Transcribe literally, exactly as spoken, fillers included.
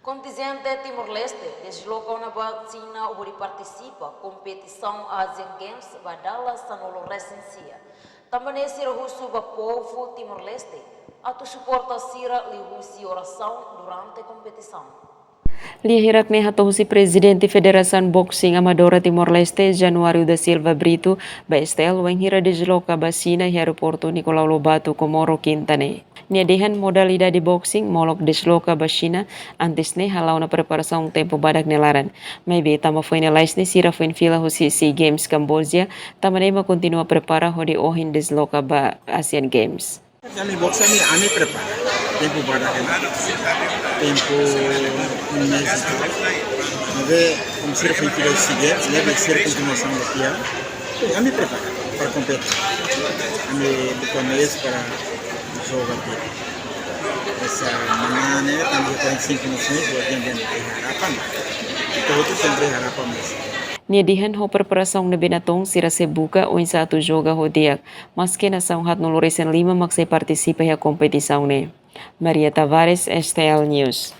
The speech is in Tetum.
Kontinjente Timor-Leste desloka ona ba Xina hodi partisipa kompetisaun Asian Games ba dala sanulu-resin-sia. Tanba ne'e sira husu ba povu Timor-Leste atu suporta sira liuhusi orasaun durante kompetisaun. Lia hirak ne'e hato'o husi Prezidente Federasaun Boxing Amadora Timor-Leste, Januário da Silva Brito, ba S T L wainhira desloka ba Xina iha aeroportu Nicolau Lobato, Comoro, kinta ne'e. Nia dehan modalidade boxing molok desloka ba Xina antes ne'e hala'o ona preparasaun tempu badak nia laran. Maibé tanba foin lalais ne'e sira foin fila husi SEA Games Kamboja, tanba ne'e mak kontinua prepara hodi ohin desloka ba Asian Games. Ami boxing ami, ami prepara. Tempu badak hela. Tempu un mês e tal. Maibé, komu sira foin fila husi SEA Games, ne'ebé sira kontinuasaun ba tiha. Ami prepara para kompete. Ami buka meius para joga tiha. Essa manhã, né, tanba quarenta e cinco minutos, né, vou atender aí, harapan. Entaun, outro sempre harapan mais. Nia dehan ho preparasaun ne'ebé natoon sira sei buka oinsá atu joga ho di'ak. Maske nasaun haatnulu-resin-lima mak sei partisipa iha kompetisaun ne'e. Maria Tavares, S T L News.